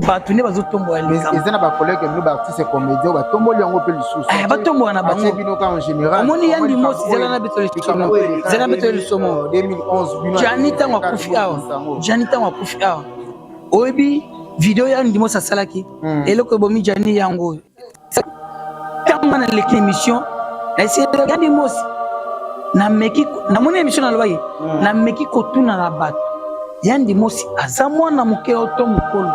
Bato nde bazotombola likambo. Eza na bacollègue bino baartiste comédien batomboli yango mpe lisusu. Eh, batombola na bango. Bino ka en général. Omoni yandi mosi zela na beto lisomo. Zela beto lisomo. 2011 bino. Gianni ntango akufi awa. Gianni ntango akufi awa. Oyebi video ya Ndimosi asalaki. Eloko ebomi Gianni yango oyo. Ntango naleki émission yandi mosi nameki namoni émission nalobaki nameki kotuna na bato yandi mosi aza mwana moke to mokolo,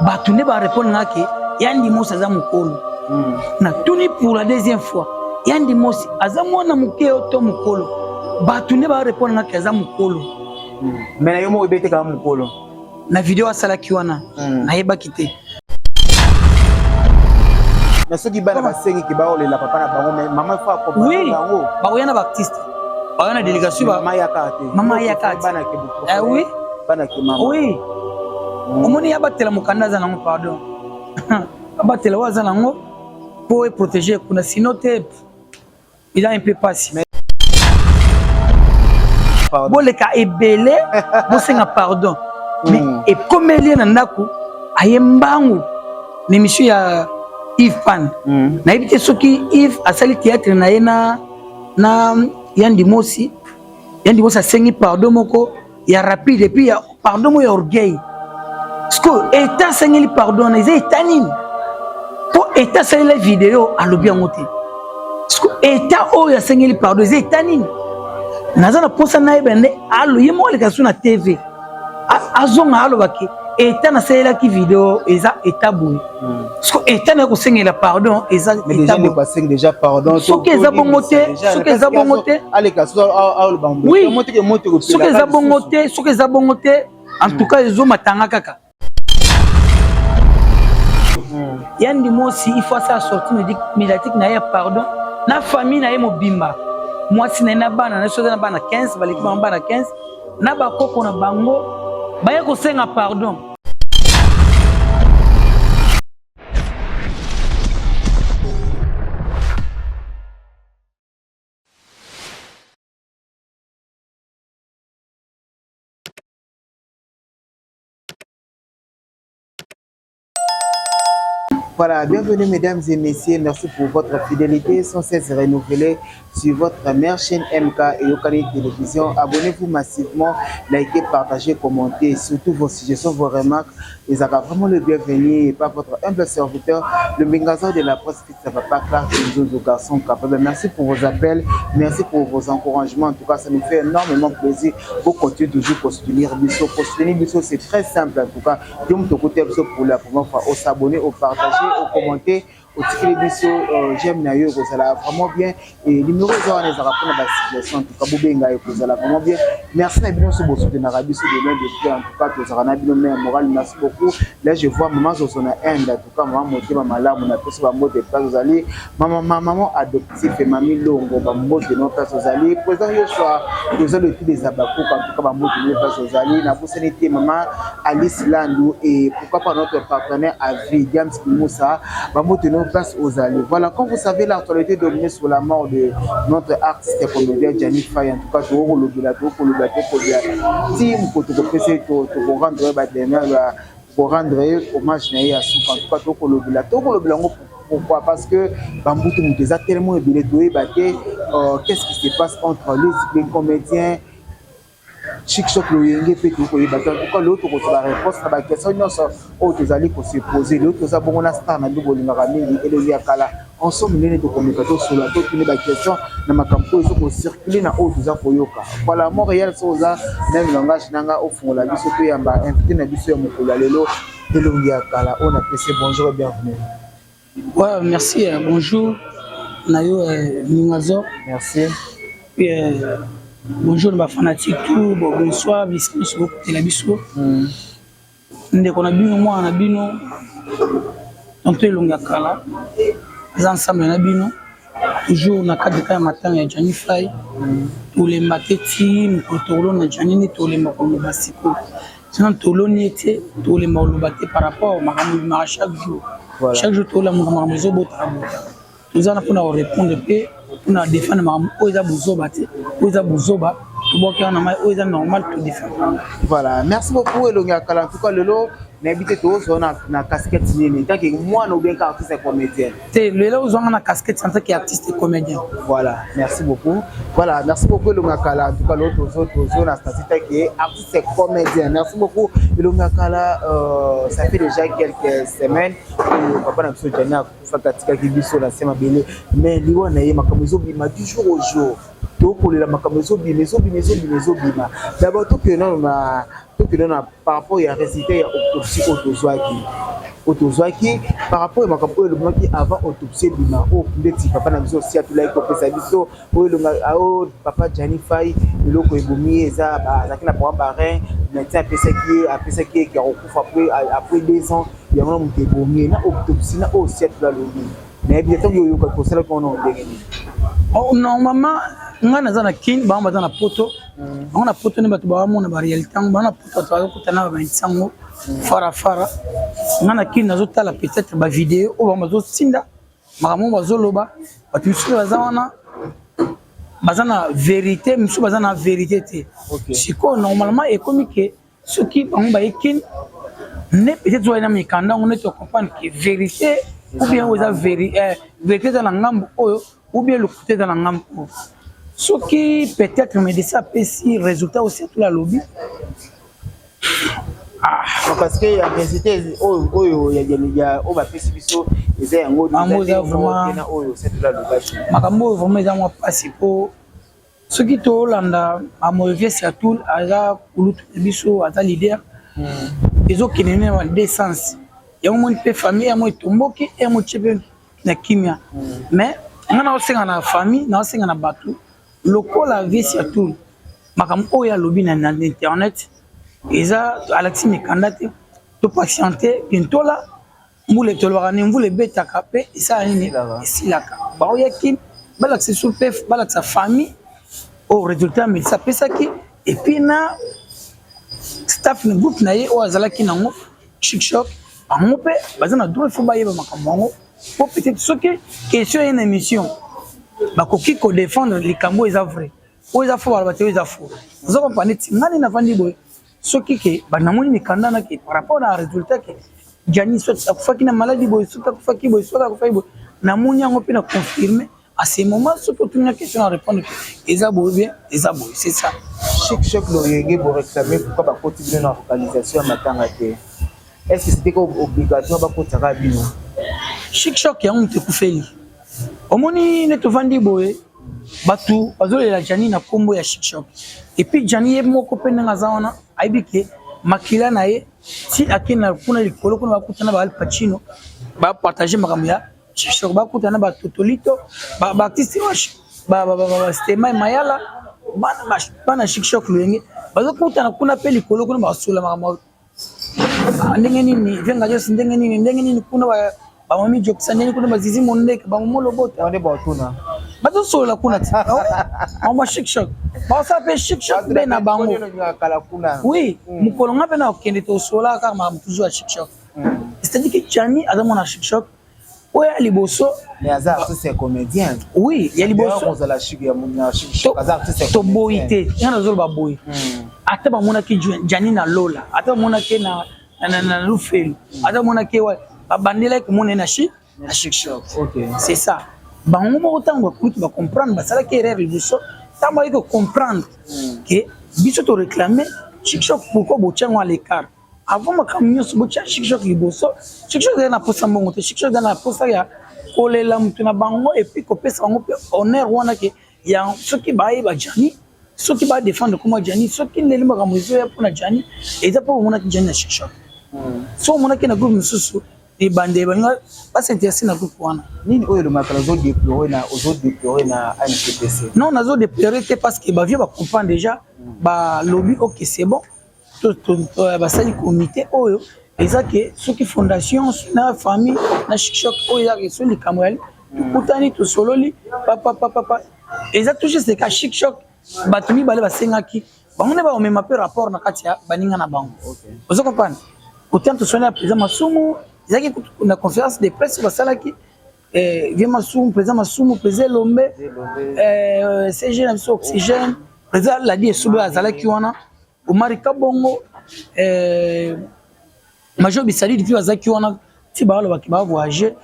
bato nde barépondre nga ke yandi mosi aza mokolo. Natuni pour la deuxième fois, yandi mosi aza mwana moke to mokolo, bato nde barépondre nga ke aza mokolo. Mais na yo moko ebetekaka mokolo. Na video asalaki wana nayebaki te. Mais soki bana basengi ke baolela papa na bango, mais mama faut accompagner bango. Bakoya na baartiste, bakoya na délégation. Mama yaka te. Mama yaka te. Bana ke Eh oui. Bana ke mama. Oui. Omoni ya batela mokanda aza nango, pardon, abatela oyo aza nango mpo eprotéger kuna, sinon te eza un peu pasi. Boleka ebele bosenga pardon, mais ekomeli ye na ndako, aye mbangu na émission ya Yves Pan. Nayebi te soki Yves asali théâtre na ye na Yandi Mosi. Yandi Mosi asengi pardon moko ya rapide et puis ya pardon moko ya orgueil. Parce que état asengeli pardon wana eza état nini? Mpo état asalela video alobi yango te. Parce que état oyo asengeli pardon eza état nini? Naza na mposa nayeba nde alo ye moko aleka so na TV, azonga alobaki état nasalelaki video eza état boye. Parce que état naye kosengela pardon eza état boye. Basengi déjà pardon. Soki eza bongo te, soki eza bongo te, aleka so aloba. Oui, soki eza bongo te, soki eza bongo te, en tout cas ezomatanga kaka. Yandi Mosi, il faut asala sortie médiatique na ye ya pardon na famille na ye mobimba, mwasi na ye na bana na ye, soki na bana 15, baleki bango bana 15 na bakoko na bango, baye kosenga pardon. Voilà, bienvenue mesdames et messieurs, merci pour votre fidélité sans cesse renouvelée sur votre mère chaîne MK et Yokani Télévision. Abonnez-vous massivement, likez, partagez, commentez, surtout vos suggestions, vos remarques. Ils sont vraiment le bienvenu par votre humble serviteur, le Mingazor de la presse, ça va pas Clark Nzonzo, garçon capable. Merci pour vos appels, merci pour vos encouragements. En tout cas, ça nous fait énormément plaisir. Vous continuez toujours pour soutenir biso. Pour soutenir biso, c'est très simple en tout cas. Donc, côté pour la première fois, au s'abonner, au partager, au commenter, otikeli biso j'aime na yo, ekozala vraiment bien. Et numéro eza wana, ezalaka mpona basituation. En tout cas bobenga, ekozala vraiment bien. Merci na bino nyonso bosoutenaka biso de loin, de près. En tout cas tozalaka na bino mais moral. Merci beaucoup. Là je vois mama Zozo na Inde. En tout cas mama motema malamu, napesi bambote place ozali. Mama maman adoptif mami Longo, bambote no place ozali. Président Yoshua, président de tous les Abakouk, en tout cas bambote no place ozali. Nabosani te mama Alice Landu et pourquoi pas notre partenaire à vie Diams Moussa, bambote no place ozali. Voilà, comme vous savez, l'actualité dominée sur la mort de notre artiste et comédien Gianni Faye. En tout cas tokolobela, tokolobela, tokolobela ti moko tokopesa, tokorendre badernière, korendre ye hommage na ye ya suka. En tout cas tokolobela, tokolobela yango. Pourquoi? Parce que bambutu moto eza tellement ebele, toyeba te qu'est-ce qui se passe entre les comédiens Chic Choc Loyenge mpe tokoyeba te. En tout cas lelo tokozwa baréponse na baquestion nyonso oyo tozali kose poser. Lelo toza bongo na star na bino bolingaka mingi, Elongi ya Kala. Ensemble ndenge tokomeka tosola, totuni baquestion na makambo oyo eza kocircule na oyo toza koyoka. Voilà, Montréal, so oza même langage nanga, ofungola biso toyamba invité na biso ya mokolo ya lelo, Elongi ya Kala, oyo napesi bonjour et bienvenue. Ouais, merci. Bonjour. Nayo Ningazo. Merci. Puis, bonjour na fanatique tout. Bon, bonsoir. Biso bokutela biso. Ndeko na bino, mwana na bino, tonton Elongi ya Kala. Aza ensemble na bino. Toujours na cadre ya matanga ya Gianni Fay. Tolemba te ti mokolo tokolona Gianni nde tolemba koloba sikoyo. Sinon toloni ye te, tolemba koloba te par rapport makambo ebimaka chaque jour. Chaque jour tolamuka, makambo ezobotaka botaka. Toza na mpona korépondre mpe mpona défendre makambo oyo eza bozoba te. Oyo eza bozoba tobwaki wana na mai, oyo eza normal todéfendre. Voilà, merci beaucoup Elongi ya Kala. En tout cas lelo Nayebi te tozwa na casquette nini, en tant que mwana ou bien ka artiste comédien? Te, lelo ozwanga na casquette en tant que artiste comédien. Voilà, merci beaucoup. Voilà, merci beaucoup Elonga Kala. En tout cas, l'autre tozo na statut que artiste comédien. Merci beaucoup Elonga Kala. Ça fait déjà quelques semaines que papa na biso Gianni akufaka, atikaki biso na se mabele, mais liwa na ye, makambo ezobima du jour au jour. Tokolela, makambo ezobima, ezobima, ezobima, ezobima. D'abord tokende na par rapport ya résultat ya autopsie oyo tozwaki, par rapport ya makambo oyo elobamaki avant autopsie ebima, oyo ndeti papa na biso osi atulaki kopesa biso oyo elonga oyo papa Gianni Fai, eloko ebomi ye eza azalaki na problème ba rein. Médecin apesaki ye ya kokufa après 2 ans. Yango na moto ebomi ye na autopsie na oyo osi atula alobi. Nayebi te, ntango oyokaki, osalaki wana ndenge nini? Oh, normalement ngai naza na Kine, bango baza na Poto. Bango na Poto nde bato bawamona baréalité yango. Bango na Poto, bato bazokutana na bamédecin yango farafara. Ngai na Kine nazotala peut-être bavideo oyo bango bazotinda, makambo oyo bazoloba. Bato misusu baza wana, baza na vérité, misusu baza na vérité te. Sikoyo normalement ekomi ke soki bango baye Kine nde peut-être oyo na mikanda yango nde tocomprendre ke vérité ou bien oyo eza vérité eza na ngambu oyo, ou bien lokuta eza na ngambu oyo. Soki peut-être médecin apesi résultat aussi atula alobi. Parce que ya résultat oyo oyo bapesi biso eza yango. Makambo eza vraiment oyo setula alobaki. Makambo oyo vraiment eza mwa mpasi, mpo soki tolanda amovies ya toul, aza kulutu na biso, aza leader, ezokende nde na deux sens. Yango moni mpe famille yango etomboki, yango tie mpe na kimia. Mais nga naosenga na famille, naosenga na bato lokola vice ya toul, makambo oyo alobi na internet eza alakisi mikanda te. Topatiente bientôt la mbula, tolobaka ni mvula ebetaka mpe esala nini, esilaka. Baoyaki balakisa su mpe balakisa famille oyo résultat ya médecin apesaki, et puis na staff na groupe na ye oyo azalaki nango Chic Choc, bango mpe baza na droit, faut bayeba makambo yango, po peut-être soki question ye na émission, bakoki kodéfendre likambo eza vrai, oyo eza faux, baloba te oyo eza faux. Oza comprendre neti nga nde navandi boye, soki ke banamoni mikanda na ke par rapport na résultat ke Gianni soit akufaki na maladie boye, soki akufaki boye, soki akufaki boye, namoni yango mpe na confirme. À ce moment, soki otuni question, na répondre ke eza boye bien eza boye, c'est ça. Chic Choc Loyenge, boréclame pourquoi bakoti bino na organisation ya matanga te? Est ce que c'était obligatoire bakotaka bino? Chic Choc yango moto ekufeli. Omoni nde tovandi boye, bato bazolela Gianni na nkombo ya Chic Choc, et puis Gianni ye moko mpe ndenge aza wana, ayebi ke makila na ye ti ake na kuna likolo kuna, bakutana ba Al Pacino, bapartage makambo ya Chic Choc, bakutana batotolito, baartiste, bastema mayala, bana Chic Choc Loyenge bazokutana kuna mpe likolo kuna, basola makambo ndenge nini, venga nyonso ndenge nini, ndenge nini kuna, bamami jokisa ndenge kuna, bazizi mondeke, bamomo lobota. Nde baotuna. Bazosolola kuna ti mama Chic Choc, basala mpe Chic Choc mpe na bango. Oui, mokolo nga mpe na kokende, tosola kaka makambo toujours ya Chic Choc, c'est-à-dire que Gianni aza mwana Chic Choc oyo ya liboso. Mais aza artiste ya comédien. Oui, ya liboso. Kozala Chic ya aza artiste. Toboyi te, nga nazoloba boye: ata bamonaki Gianni na Lola, ata bamonaki na Lufelu, ata bamonaki babandelaki komona ye na Chic Choc. C'est ça. Bango moko ntango bakulutu bacomprendre, basalaki erreur liboso. Ntango bayaki kocomprendre ke biso toréclame Chic Choc, pourquoi botia yango à l'écart avant makambo nyonso? Botia Chic Choc liboso. Chic Choc ezali na posa mbongo te. Chic Choc eza na posa ya kolela motu na bango, et puis kopesa bango mpe honneur wana ke ya soki bayeba Gianni, soki badéfendre koma Gianni, soki ndeli makambo ezoya mpona Gianni, eza mpo bamonaki Gianni na Chic Choc. So omonaki na groupe mosusu ebande, balinga bas'intéresse na groupe wana. Nini oyo elongaka ozodéplore na ANCPC? Non, nazodéplore te, parce que bavieux bacomprendre déjà, balobi ok, c'est bon, basali comité oyo eza ke soki fondation na famille na Chic Choc oyo ezaka so likambo yali, tokutani, tosololi papapapapa, eza tout juste ka Chic Choc. Bato mibale basengaki bango nde bakomema mpe rapport na kati ya baninga na bango. Ozo comprendre, kotiana tosoni ya président Masumu, ezalaki na conférence de presse basalaki, vieux Masumu, président Masumu, président Elombe, CG na biso Oxygène, président Ladi Esobe azalaki wana, Omari Kabongo. Major Bisalidi mpe bazalaki wana ti balobaki bavoyage,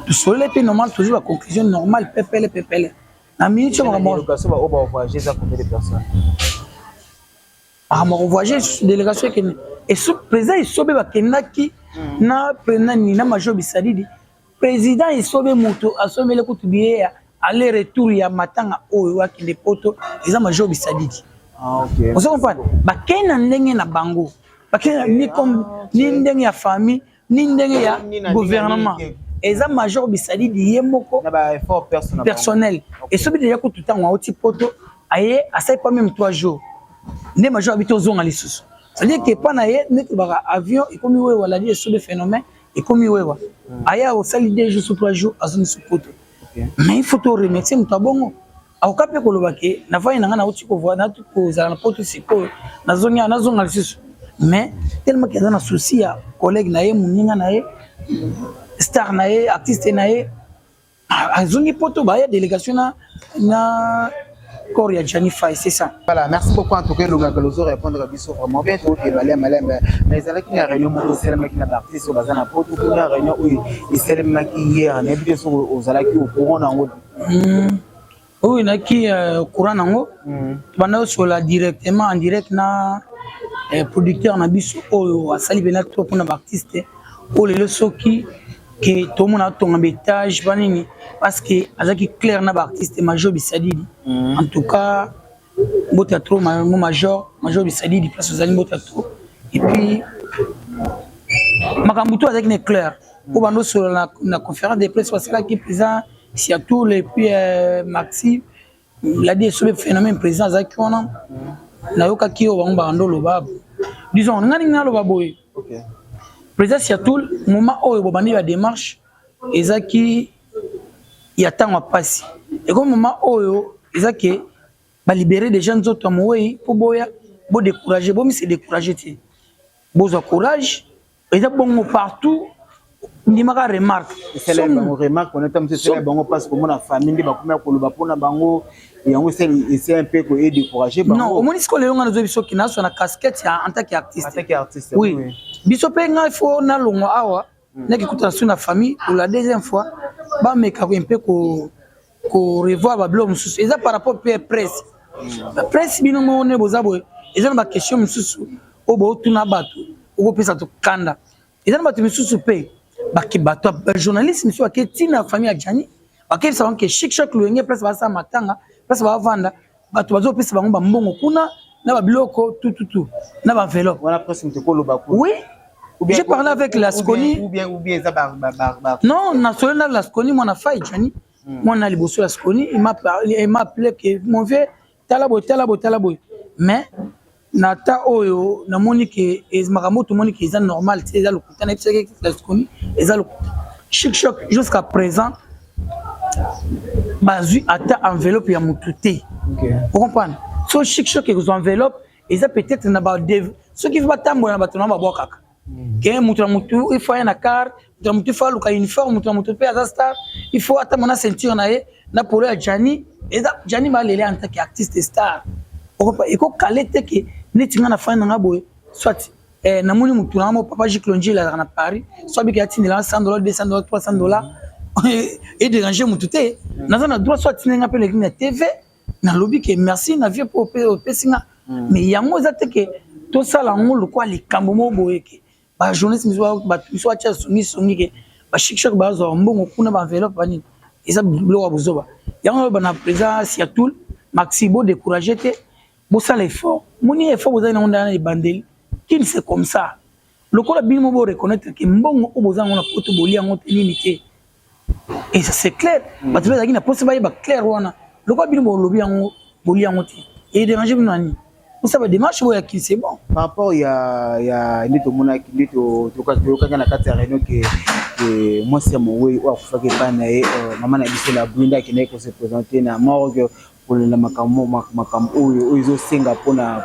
tosolole mpe normal, tozwi baconclusion normale, pepele pepele na minute oyo. Makambo makambo kovoyage, délégation ekende, président Esobe bakendaki na nani, na major Bisalidi. Président Esobe moto asomeli kutu billet ya aller retour ya matanga oyo akende Poto, eza major Bisalidi. Ozo comprendre, bakei na ndenge na bango, bakei ni comme ni ndenge ya famille, ni ndenge ya gouvernement. Eza major Bisalidi ye moko personnel. Esobi deja kutu, ntango auti Poto, aye asali pas même 3 jours nde major abi tozonga lisusu. C'est-à-dire que epa na ye nde tobaka avion ekomi wewa. Ladi Esobe phénomène ekomi wewa, aya osali 2 jours ou 3 jours, azongi su Poto. Mais il faut to remercier moto abongo, akoka mpe koloba ke navandi na ngai, nauti nauti kozala na Poto, sikoyo nazongi, nazonga lisusu. Mais tellement ke aza na souci ya collègue na ye, moninga na ye, star na ye, artiste na ye, azongi Poto, baya délégation na corps ya Gianni Fay, c'est ça. Voilà, merci beaucoup en tout cas. Elongaka lozo répondre à biso vraiment bien. Tokebale malembe, mais ezalaki na réunion moko esalemaki na baartiste oyo baza na Poto kuna, réunion oyo esalemaki hier. Nayebi te soki ozalaki au courant nango. Oyo naki courant nango, tobanda osola directement en direct na producteur na biso oyo asali mpena to mpona baartiste oyo lelo soki ke tomona atonga baétage banini, parce que azalaki clair na baartiste, major Bisadidi. En tout cas, mbote ya trop mo major Bisadidi, place ozali, mbote ya trop. Et puis makambo to azalaki na clair po bando osolola na conférence de presse basalaki, président Siatoul et puis Maxi Ladi Esobe phénomène, président azalaki wana. Nayokaki oyo bango bakando oloba. Disons nga ndenge naloba boye, président Siatoul, moment oyo bobandi badémarche ezaki ya ntango ya mpasi, ekomi moment oyo eza ke balibérer déjà nzoto ya mowei mpo boya bodécourage, bomise décourage te, bozwa courage. Eza bongo partout, ndimaka remarque. Esala bango remarque wana, ta mosusu esala bango mpasi komona famille nde bakomi ya koloba mpona bango, yango esala mpe koedécourage. Bango non, omoni sikoyo lelo nga nazoyebi soki nazwa na casquette ya en tant que artiste. En tant que artiste. Oui, biso mpe ngai fo nalongwa awa, nakikuta su na famille pour la deuxième fois, bameka mpe ko revoir babiloko mosusu. Eza par rapport mpe presse, presse bino moko nde boza boye. Eza na baquestion mosusu oyo bootuna bato, okopesa tokanda. Eza na bato misusu mpe, bato bajournaliste misusu bake ntina famille ya Jani, bakebisa bango ke Chic Choc Loyenge, place basala matanga, place bavanda, bato bazopesa bango bambongo kuna na babiloko tututu na baenveloppe. Wana presse moto koloba? Oui, j'ai parlé avec Lasconi. Ou bien eza ba Non, nasolo na Lasconi, mwana Fai Jani, mwana liboso Lasconi. Il m'a appelé que mon vieux, tala boye, tala boye, tala boye. Mais na ta oyo namoni ke makambo tomoni ke eza normal te, eza lokuta. Nayebisaki Lasconi eza lokuta. Chic Choc jusqu'à présent bazwi ata enveloppe ya motu te. Ocomprendre, so Chic Choc ekozwa enveloppe, eza peut-être na ba soki batambola na bato na babwakaka ke moto na motu il faut aya na car, moto na motu il faut aluka uniforme, moto na motu mpe aza star, il faut atambola na ceinture na ye na polo ya Jani. Eza Jani balele en tant que artiste star, ekokale te ke neti nga na fani na nga boye, soit namoni motu na nga mo papa Giclo Njila azalaka na Paris, soit biki atindela 100 $, 200 $, 300 $, edérange motu te. Naza na droit, soit atindeli nga mpe leki na TV, nalobi ke merci na vie mpo opesi nga. Mais yango eza te ke tosala yango lokwa likambo moko boye ke bajournaliste misusu, bato misusu batya songisongi ke bachic choc bazwa mbongo kuna, baenveloppe, banini. Eza biloko ya bozoba. Yango oyo bana président Siatoul Maxi, bodécourage te, bosala effort. Moni effort bozali nango ndana ebandeli kini, c'est comme ça. Lokola bino mo boreconnaître ke mbongo oyo boza yango na Poto, bolia yango te, nini te, et ça c'est clair. Bato mpe ezalaki na mposa bayeba clair wana. Lokola bino bolobi yango, bolia yango te, edérange bino na nini? Osala badémarche boyaki, c'est bon. Par rapport ya nde tomonaki, nde toyokaki na kati ya réunion ke mwasi ya mowei oyo akufaki epai na ye, mama na biso la Brinde, akendaki kose présenter na morgue kolela makambo oyo ezosenga mpona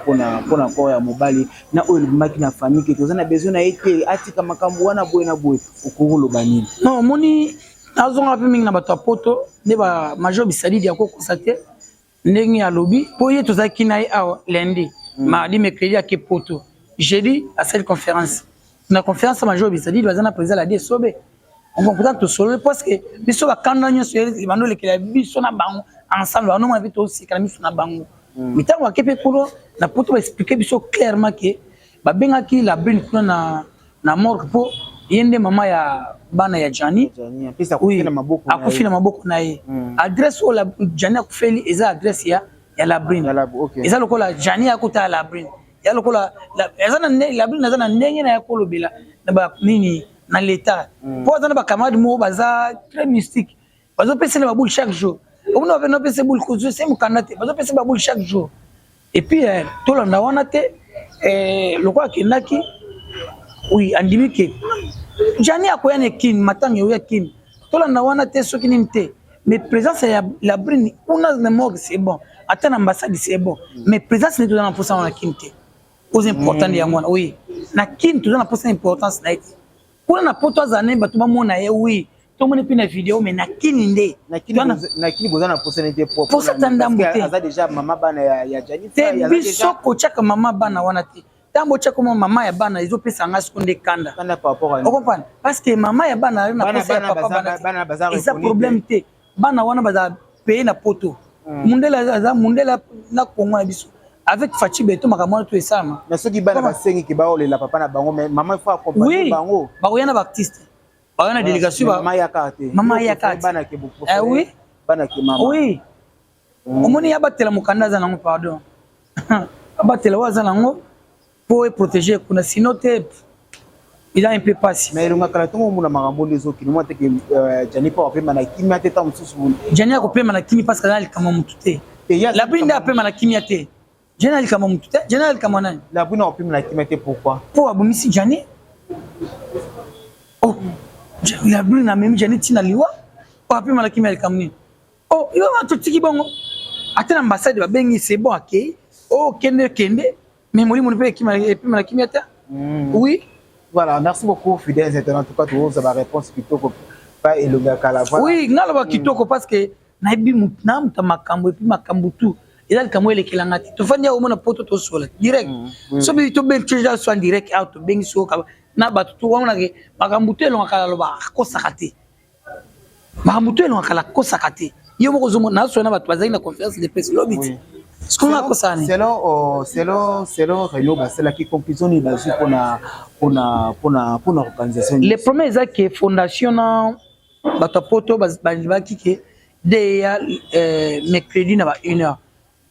corps ya mobali na oyo elobimaki na famille ke toza na besoin na ye te, atika makambo wana boye na boye. Okoki koloba nini? Non, omoni, nazonga mpe mingi na bato ya Poto nde bamajor Bisalidi akokosa te ndenge alobi, mpo ye tozalaki na ye awa lundi, mardi, mercredi ake Poto, jeudi asali conférence. Na conférence major bisadidi baza na président Ladi Esobe, on tosololi, parce que biso bakanda nyonso bando olekela biso na bango ensemble, banomona mpe toseka na miso na bango. Mais ntango ake mpe kuna na Poto, baexpliquer biso clairement ke babengaki Labrine kuna na morgue mpo ye nde mama ya bana ya Jani. Akufi na maboko na ye. Adresse oyo Jani akufeli eza adresse ya Labrine. Eza lokola Jani akota Labrine, ya lokola eza na Labrine, aza na ndenge na ya kolobela na banini na l'état, mpo aza na bacamarade moko baza très mystique, bazopesela baboule chaque jour. Omona bapena opesa boule kozwa se mokanda te, bazopesa baboule chaque jour. Et puis tolanda wana te, lokola akendaki, oui, andimi ke Jani akoya na Kini, matanga eoya Kini. Tolanda wana te soki nini te, mais présence ya Labrine kuna na morgue, c'est bon, ata na ambassade, c'est bon, mais présence nde toza na mposa wana na Kini te. Oza important yango wana, oui, na Kini toza na mposa importance na ye te. Kuna na Poto azala nde bato bamona ye, oui, tomoni mpe na video, mais na Kini nde. Na Kini boza na posa nete. Posa ta ndambo te. Aza déjà mama bana ya Jani. Te, biso kotiaka mama bana wana te. Ntango otiaka mwa mama ya bana, ezopesa nga siko nde kanda, ocomprendre, parce que mama ya bana na posa ya papa bana eza problème te. Bana wana bazala paye na Poto, mundele aza mundele na Kongo na biso avec Faci Beto, makambo wana to esalama. Mais soki bana basengiki baolela papa na bango, mais mama, il faut accompagner bango. Bakoya na baartiste, bakoya na délégation. Mama yaka te. Mama yaka te. Te, oui. Bana ke mama. Oui, omoni, abatela mokanda aza nango, pardon, abatela oyo aza nango mpo eprotéger kuna, sinon te eza un peu pasi. Mais Elonga Kala, ntongo omona makambo nde ezokende, mwa teke Jani mpo apema na kimia te ntango mosusu? Jani akopema na kimia parce que aza na likambo motu te. Labrine nde apema na kimia te. Jani alikama motu te, Jani alikama nani? Labrine akopema na kimia te, pourquoi? Mpo abomisi Jani. Oh, Labrine amemi Jani ntina liwa, po apema na kimia likambo nini? Oh, yo totiki bongo, ata na ambassade babengi, c'est bon, akei. Oh, kende kende, mais molimo mpe epema na kimia te, oui. Voilà, merci beaucoup, fidèles internautes. En tout cas, toza ba réponse kitoko pa Elonga Kala. Voilà. Oui, nga loba kitoko parce que nayebi na mutu makambo, et puis makambo tu eza likambo elekelanga te. Tofandi awa, omona Poto, tosola direct. Soki tobengi toza so en direct awa, tobengi so na bato to wamonake makambo to Elonga Kala aloba, akosaka te. Makambo to Elonga Kala akosaka te. Yo moko ozomona nasola na bato bazali na conférence de presse lobi ti sikonga akosaka nini? Selon réunion basalaki, conclusion nini bazwi mpona organisation? Le premier eza ke fondation na bato ya Poto balibaki ke de ya mercredi na ba 1 heure.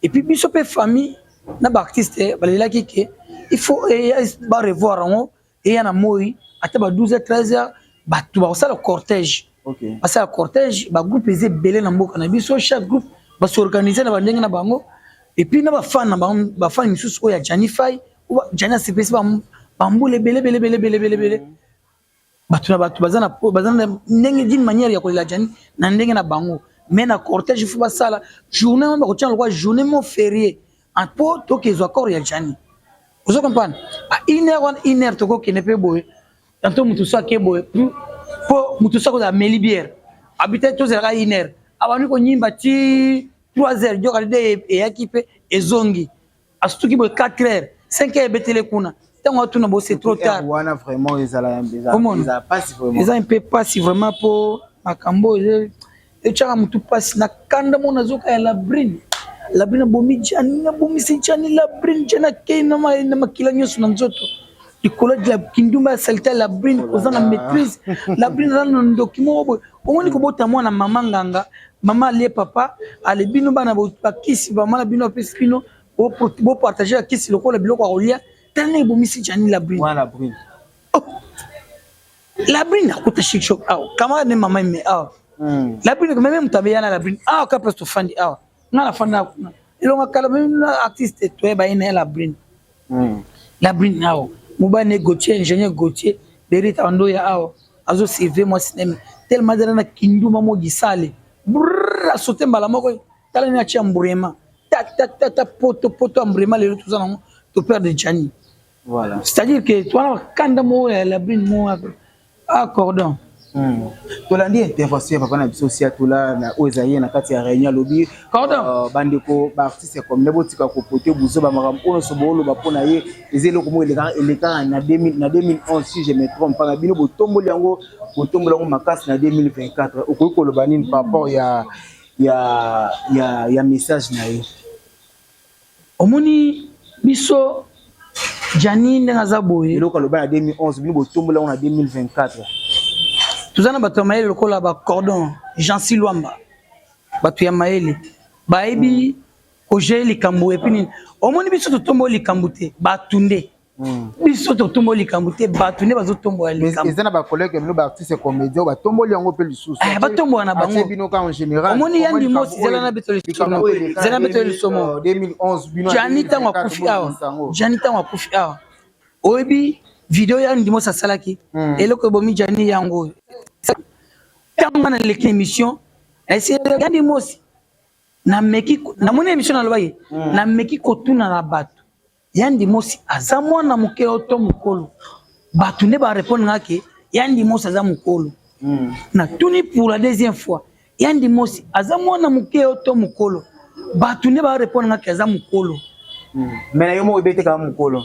Et puis biso mpe famille na baartiste balelaki ke il faut barevoir yango, eya na moi ata ba 12 heures, 13 heures, bato bakosala cortège. Basala cortège, bagroupe eza ebele na mboka na biso, chaque groupe basorganiser na bandenge na bango, et puis na bafan na bango, bafan misusu oyo ya Jani Fai. Jani asepesi bambula ebele ebele ebele ebele ebele ebele. Bato na bato baza na ndenge, d'une manière ya kolela Jani na ndenge na bango. Mais na cortège, faut basala journée mo bakotia lokwa journée mo férié mpo tokezwa corps ya Jani. Ozo comprendre? Ba une heure wana, une heure tokokende mpe boye, tanto motu so ake boye, mpo motu so akozala ameli bière abi te, tozelaka une heure, abandi konyimba ti 3 heures, joka nde eyaki mpe ezongi, asutuki boye 4 heures, 5 heures ebetele kuna. Ntango atuna bo, c'est trop tard. Wana vraiment ezala pasi vraiment, eza un peu pasi vraiment, mpo makambo oyo etiaka motu mpasi na kanda. Mo nazoka ya Labrine, Labrine abomi Jani, abomisi Jani. Labrine, Jani akei na makila nyonso na nzoto likolo ya kindumba ya salite ya Labrine, kozanga maîtrise. Labrine aza na ndoki moko boye. Omoni kobota mwana mama nganga, mama alie papa ale bino bana bakisi, mama na bino apesi bino, bopartager bakisi lokola biloko ya kolia. Tala ndenge ebomisi Jani, Labrine. Labrine akuta Chic Choc awa, camarade ne mama eme awa. Labrine meme moto abeya na Labrine awa ka place tofandi awa, nga nafandi na kuna Elonga Kala, meme na artiste toyeba ye na ye Labrine. Labrine awa, mobali ne Gautier, ingénieur Gautier Berita Andoya awa azosurveiller mwasi neme tellement azala na kinduma mo gisale brrr, asote mbala moko. Tala nini atia mbrema ta poto poto ya mbrema. Lelo toza nango, toperdre Jani. Voilà. C'est-à-dire que wana bakanda moko ya Labrine mo acordon. Tolandi intervention ya papa na biso Siatula na oyo ezali na kati ya réunion. Alobi bandeko baartiste comme nde botika kopote buzo bamakambo oyo nyonso booloba mpo na ye. Eza eloko moko elekaka na 2011, si je me trompe pas. Na bino botomboli yango, botomboli yango makasi na 2024. Okoki koloba nini par rapport ya message na ye? Omoni, biso Jani ndenge aza boye, eloko aloba na 2011, bino botomboli yango na 2024. Toza na bato ya mayele lokola bacordon Jansi Lwamba, bato ya mayele bayebi kogérer likambo. Et puis nini, omoni, biso totomboli likambo te, bato nde. Biso totomboli likambo te, bato nde bazotombola likambo. Eza na bacollègue bino baartiste comédien oyo batomboli yango mpe lisusu. Batombola na bango. Bino ka en général. Omoni, yandi mosi, zela na beto lisomo, zela na beto lisomo. 2011 bino. Jani ntango akufi awa, Jani ntango akufi awa, oyebi video ya Ndimosi asalaki, eloko ebomi Jani yango oyo. Ntango nga naleki émission yandi mosi, nameki, namoni émission, nalobaki, nameki kotuna na bato: Yandi Mosi aza mwana moke to mokolo? Bato nde barépondre nga ke Yandi Mosi aza mokolo. Natuni pour la deuxième fois: Yandi Mosi aza mwana moke to mokolo? Bato nde barépondre nga ke aza mokolo. Mais na yo moko ebete kaka mokolo.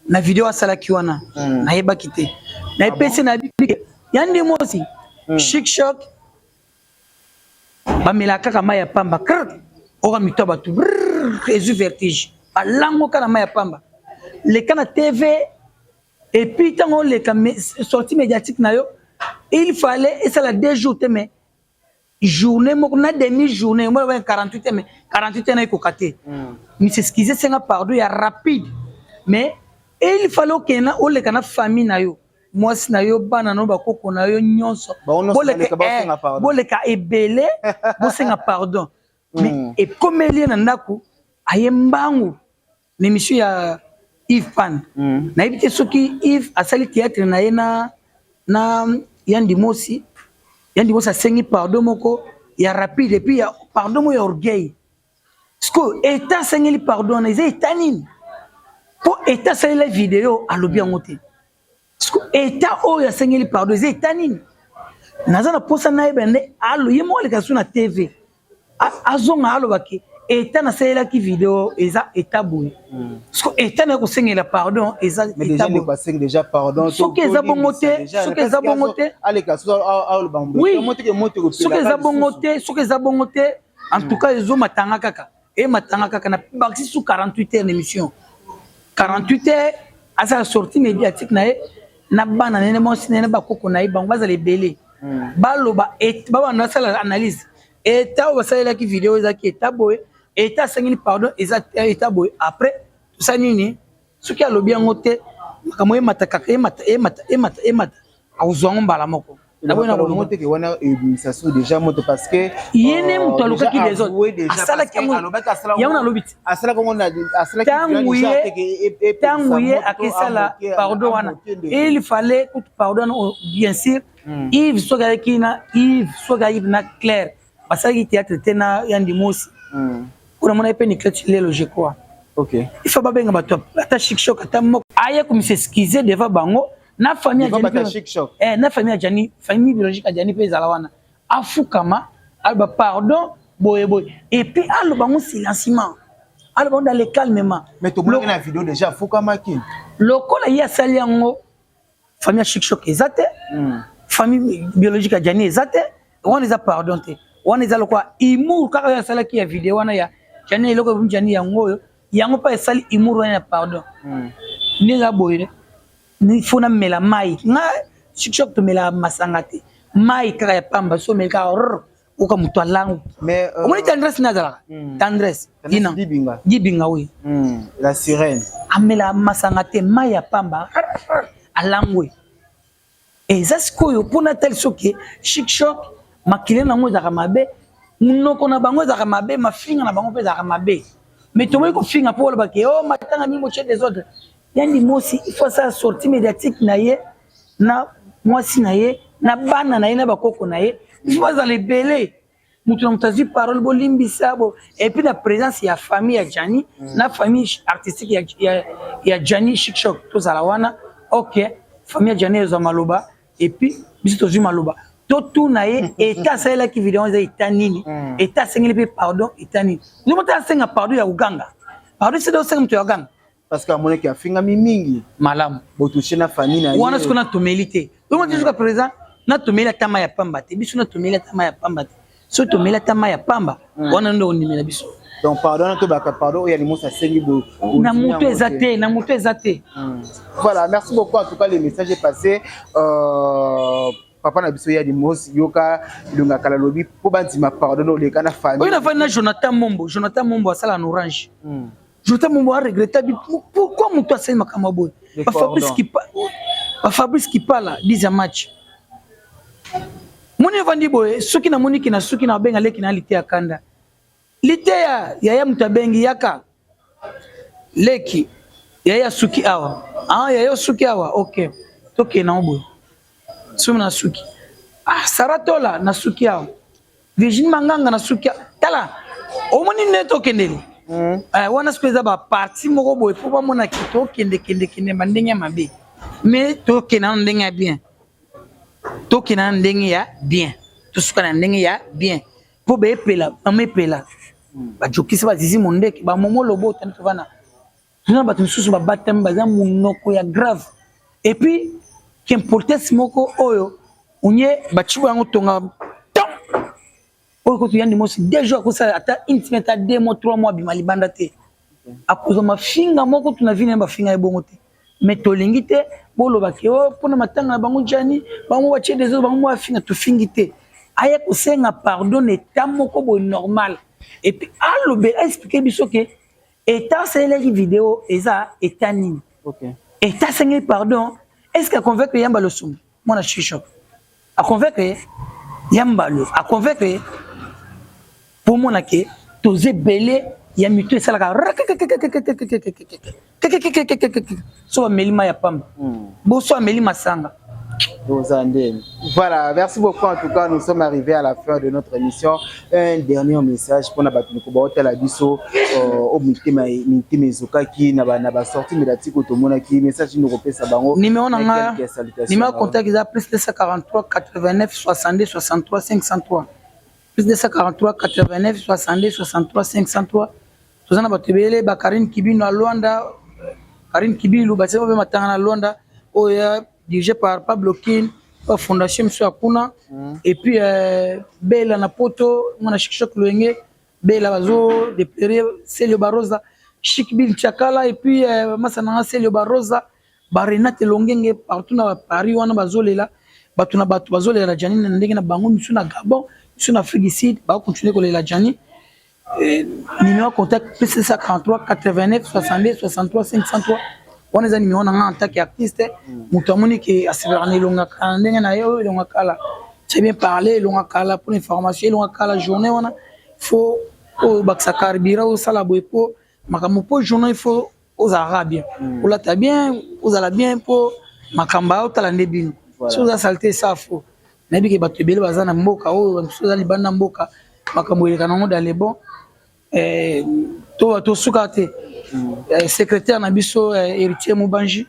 Na video asalaki wana, nayebaki te. Nayepesi na Yandi Mosi, Chic Choc bamelaka kaka mai ya pamba, oka mito ya bato ezwi vertige, balangoka na mai ya pamba. Leka na TV, et puis ntango oleka sortie médiatique na yo, il fallait esala 2 jours te, mais journée moko na demi journée moko, 48 heures, mais 48 heures na ekoka te. Misexcuse, senga pardon ya rapide, mais il fallait okende, oleka na famille na yo, mwasi na yo, bana na yo, bakoko na yo nyonso, boleka ebele, bosenga pardon. Mais ekomeli ye na ndako, aye mbangu na émission ya Yves Pan. Nayebi te soki Yves asali théâtre na ye na Yandi Mosi. Yandi Mosi asengi pardon moko ya rapide, et puis ya pardon moko ya orgueil. Sikoyo eta asengeli pardon wana eza eta nini? Mpo eta asalela video, alobi yango te. Siko eta oyo asengeli pardon eza eta nini? Naza na mposa nayeba nde alo ye moko aleka so na TV, azonga alobaki eta nasalelaki video eza eta boye. Siko eta naye kosengela pardon eza eta boye. Soki eza bongo te, soki eza bongo te, oui, soki eza bongo te, soki eza bongo te, en tout cas ezomatanga kaka, ematanga kaka na bakisi su 48 heures na émission. 48 heures asala sortie médiatique na ye na bana nene, mwasi nene, bakoko na ye, bango bazala ebele, baloba, babanda basala analyse: eta oyo basalelaki video ezalaki eta boye, eta asengeli pardon eza eta boye. Après tosali nini? Soki alobi yango te, makambo emata kaka, emata, emata, emata, emata, akozwa yango mbala moko. Teke wana ebimisa déjà moto parce que ye nde moto alukaki désordre, asalaki yango. Yango nalobi ti ntango ye akesala pardon wana, il fallait kutu pardon wana, bien sûr Yves, soki ayaki na Yves, soki ayive na Claire, basalaki théâtre te na Yandi Mosi mpona mona ye mpe Niclete lelo, je crois. Il faut babenga bato, ata Chic Choc, ata moko aye komis'excuser devant bango na famille ya, na famille ya Jani, famille biologique ya Jani mpe ezala wana, afukama, aloba pardon boye boye, et puis aloba ngo silencieusement, aloba ngo dans le calmement. Mais tomonaki na vidéo déjà afukamaki. Lokola ye asali yango, famille ya Chic Choc eza te, famille biologique ya Jani eza te, wana eza pardon te, wana eza lokola humour kaka oyo asalaki ya video wana ya Jani. Eloko ebomi Jani yango oyo, yango mpe esali humour wana ya pardon. Ndenge eza boye, faut namela mai nga Chic Choc, tomela masanga te, mai kaka ya pamba. So omeli kaka, oka moto alangu. Omoni Tendresse nde azalaka, Tendresse ina Dibinga, oui. La sirène. Amela masanga te, mai ya pamba, alangwe. Eza sikoyo mpona tali soki Chic Choc makili nango ezalaka mabe, monoko na bango ezalaka mabe, mafinga na bango mpe ezalaka mabe. Mais toboyi kofinga mpo olobaki o matanga mingi motie désordre. Yandi Mosi, il faut asala sortie médiatique na ye na mwasi na ye na bana na ye na bakoko na ye. Il faut bazala ebele, moto na moto azwi parole, bolimbisa bo, et puis na présence ya famille ya Jani, na famille artistique ya Jani Chic Choc, tozala wana. Ok, famille ya Jani ezwa maloba, et puis biso tozwi maloba. Totuna ye état asalelaki video eza état nini, état asengeli mpe pardon état nini. Ndenge te asenga pardon ya koganga, pardon sede osenga moto ya koganga. Parce que amonaki afingami mingi. Malamu. Botouche na famille na ye. Wana sikoyo natomeli te. Oyo te, jusqu'à présent natomeli ata mai ya pamba te. Biso natomeli ata mai ya pamba te. So tomeli ata mai ya pamba wana nde ondimela biso. Donc pardon, tobaka pardon oyo Yandi Mosi asengi. Na moto eza te, na moto eza te. Voilà, merci beaucoup. En tout cas, le message est passé. Papa na biso Yandi Mosi, yoka Ilunga Kala lobi mpo bandima pardon oleka na famille. Oyo nafandi na Jonathan Mombo. Jonathan Mombo asala na Orange. Jonathan Mombo aregreta bi pourquoi moto asali makambo ya boye. Bafabrice Kipala 10 match moni evandi boye. Soki namoniki na suki na babenga leki na lite ya kanda, liteya yaya, moto abengi yaka leki yaya suki awa. Ah, yaya suki awa, ok, tokende nango boye. Somi na suki, ah, Saratola na suki awa, Virginie Manganga na suki. Tala, omoni nde tokendeli wana. Soki eza baparti moko boye mpo bamonaki tokende kende kende bandenge ya mabe, mais tokende na ndenge ya bien, tokende na ndenge ya bien, tosuka na ndenge ya bien mpo baepela mama epela bajokisi bazizi mondeke bamomo lobo otani tovanda. Toza na bato mosusu babatami, baza monoko ya grave et puis qu'importance moko oyo onye bacibo yango tonga oyo koto. Yandi Mosi 2 jours akosala ata une semaine, ata 2 mois, 3 mois, abima libanda te, akozwa mafinga moko tuna vini bafinga ye bongo te. Mais tolingi te bolobaki o mpona matanga na bango jani bango batie des bango mo afinga. Tofingi te. Aya kosenga pardon na état moko boye normal et puis alobe, aexplike biso ke état asalelaki video eza état nini, état asengeli pardon. Est ce que aconvaincre Yamba Losumu, mwana Shishok aconvaincre Yambalo, aconvaincre ye mpo mona ke toza ebele ya mito esalaka so bameli mai ya pamba boso ameli masanga. Voilà, merci beaucoup. En tout cas, nous sommes arrivés à la fin de notre émission. Un dernier message pour na bato baotala biso o mitema mitema ezokaki na ba sortie médiatique tomonaki, message nini kopesa bango? Numéro na nga, numéro contact eza +243 89 62 63 503, +243 89 62 63 503. Toza na bato ebele, ba Karine Kibino na Lwanda, Karine Kibilu batie mpe matanga na Lwanda oyo dirigé par Pablo Kin, fondation mosusu ya kuna. Et puis Bela na Poto, mwana Shikshok Loenge Bela bazo déplorer Celio Barosa, Chic Bill Chakala et puis masa nanga Celio Barosa, barenate Longenge partout na Paris wana bazolela. Bato na bato bazolela na Jani na ndenge na bango, misu na Gabon, misu na Afrique du Sud, bakontinue kolela Jani. Numéro contact +43 89 62 63 503. Wana eza numéro na nga en tant qu'artiste. Moto amoni ke asepelaka na Elonga Kala na ndenge na ye oyo Elonga Kala très bien parler, Elonga Kala pour information, Elonga Kala journée wana faut oyo bakisa carburant, osala boye mpo makambo mpo journée il faut ozalaka bien, olata bien, ozala bien mpo makambo aya otala nde bino. So oza saleté, esa fo nayebi ke bato ebele baza na mboka oyo, mosusu eza libanda mboka, makambo eleka nango dans le bon. To tosuka te. Secrétaire na biso Héritier Mobanji,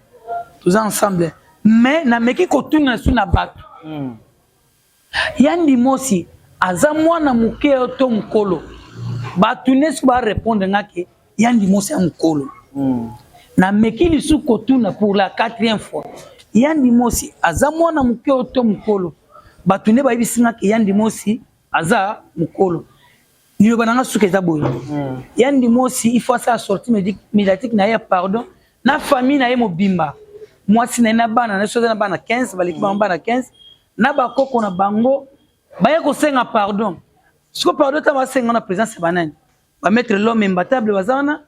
toza ensemble, mais nameki kotuna su na bato. Yandi Mosi aza mwana moke to mokolo? Bato nyonso barépondre nga ke Yandi Mosi ya mokolo. Nameki lisusu kotuna pour la quatrième fois: Yandi Mosi aza mwana moke to mokolo? Bato nde bayebisi nga ke Yandi Mosi aza mokolo. Liloba na nga suki eza boye: Yandi Mosi, il faut asala sortie médiatique na ye ya pardon na famille na ye mobimba, mwasi na ye na bana na ye, so aza na bana 15, baleki bango bana 15 na bakoko na bango, baye kosenga pardon. Siko pardon ntango basenga na présence ya banani? Bamaître l'homme imbattable baza wana,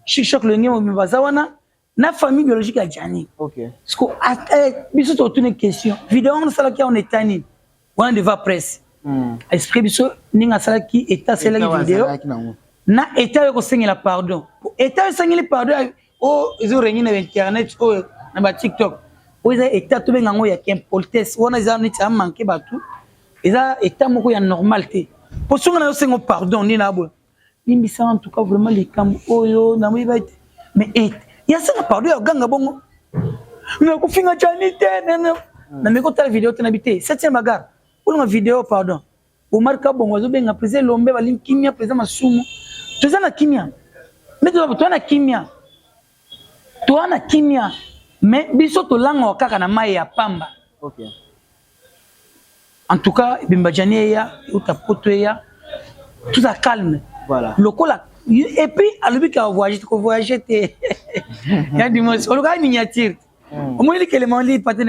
Chic Choc Lenge mobimba baza wana na famille biologique ya Jani. Siko biso totuni question: video wana osalaki yango na état nini? Wana devant presse, explique biso ndenge asalaki, état asalelaki video na état oyo kosengela pardon. État oyo esengeli pardon oyo ezorengi na internet oyo na baTikTok, oyo eza état tobenga yango ya impolitesse. Wana eza neti amanke bato, eza état moko ya normal te. Po songa na yo osengo pardon nde na boye, limbisa en tout cas vraiment likambo oyo namoyeba te, mais yasenga pardon ya ganga bongo nakofinga Jani te. Nameki kotala video te, nabi te septième bagarre. Bolonga video, pardon. Omar Kabongo azobenga président Elombe, balingi kimia. Président Masumu, toza na kimia, mais toza na kimia, toza na kimia, mais biso tolangaka kaka na mai ya pamba. En tout cas, ebemba Jani eya, euta poto, eya, toza calme. Lokola et puis alobi ka voyage, kovoyage te ya dimanche, olukaka miniature, omoni likelema olipa te.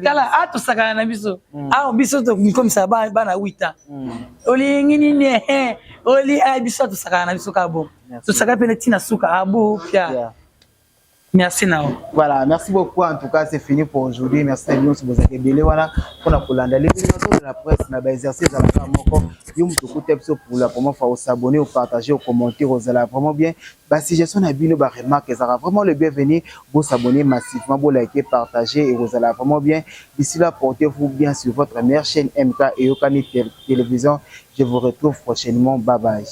Tala, a tosakana na biso awa, biso tomikomisa bana 8 ans. Olingi nini? Oli biso tosakana na biso kaka bon, tosaka pene ntina suka abo pia. Merci nao. Voilà, merci beaucoup. En tout cas, c'est fini pour aujourd'hui. Merci à vous, vous avez ebele wana pour kolanda les de la presse na ba exercice à la moko. Yo mutu kuta biso pour la première fois, s'abonner, ou partager, ou commenter, ozala vraiment bien. Ba suggestion na bino, ba remarque, ça vraiment le bienvenu. Vous s'abonner massivement, vous liker, partager et vous allez vraiment bien. D'ici là, portez-vous bien sur votre meilleure chaîne MK et Okani Télévision. Je vous retrouve prochainement. Bye bye.